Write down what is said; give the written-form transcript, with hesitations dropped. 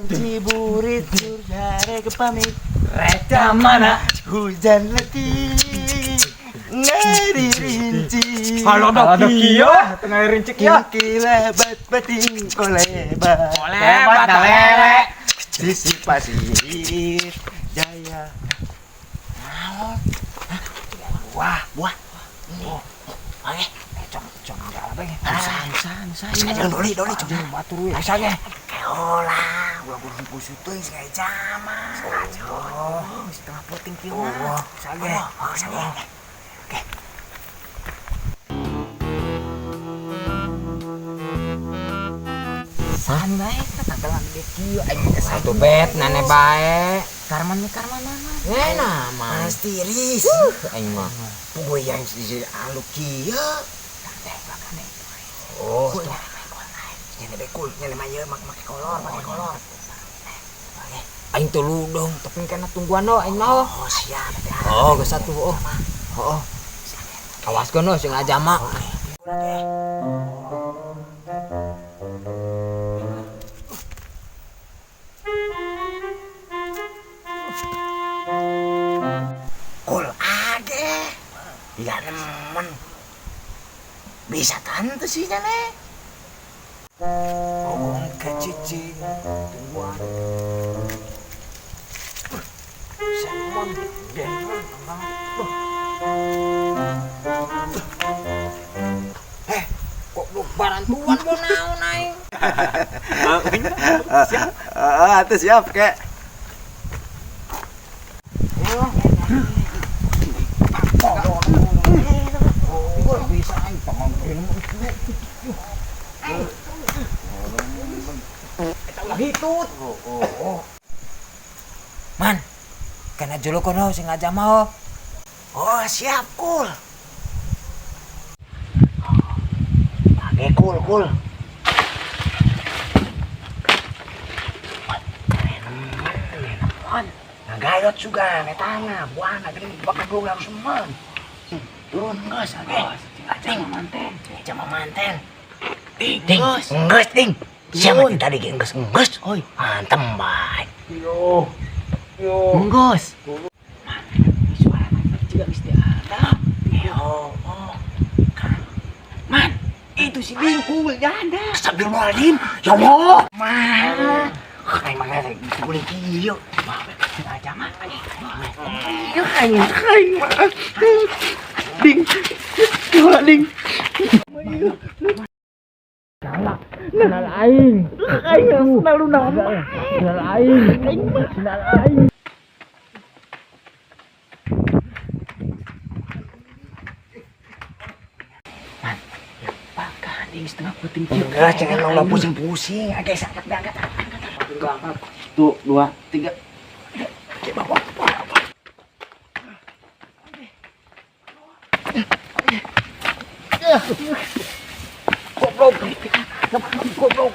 Ciburit surga pamit. Rek mana? Hujan letih ngeri rinci. Halo dok kieu tengah rincik ya. Kilebat batin kolebat. Lebat lele. Sisi pasir jaya. Wah, buah. Oh, oke. Cong cong jalan bae. San, san, san. Jangan doli, doli, cong. Batur we asa ge. Keola, ulah kudu pusut teuing sing jama. Oh, setengah puting kieu mah. Sage. Oh, sage. Oke. San bae tatangkelan di kieu aing teh Satu bet nane bae. Karman mi karman mama. Eh nah mah. Panas tiris. Aing mah. Puguh yang si aluk kieu. Teh bakane. Oh, Kul nyane bekul, nyane mah ieu make kolor, make kolor. Aing teu dong, tapi kana tungguan no aing mah. Oh, siap. Oh, geus atuh oh. Oh. Awas kono sing ajama. Kul age. Iya nemen. Bisa tante sih nyane. Ogong kecicing tungguan. Semon denron kembang. Eh, kok lu barantuan mau naon aing? Siap. Heeh, siap kek. Bisa aing pangongkeun. Eta ulah hitut. Oh. Man, kana jolo kono sing ngajama oh. Oh, siap, Kul. Oke, Kul, Kul. Ngagayot juga, netana, buana, gini, bakal gue langsung semen. Turun, geus, oke. Ding, manten. Jama manten. Ding, geus, geus, ding. Siapa tadi geus, geus. Oi, antem bae. Yo. Yo. Geus. Suara juga mesti ada. Yo, oh. Man, itu si Dingkul janda. Astagfirullahaladzim. Ya Allah. Man. Kayak mana guling kieu. Aja mah. Aing, aing mah. Ding. Yola ding. Kenal aing. Aing selalu nama. Kenal aing. Kenal aing. Man, ya pakan ding setengah puting kieu. Enggak, jangan lo pusing-pusing. Agak angkat, angkat, angkat. Angkat. 1, 2, 3. Oke, bawa. Goblok. Goblok.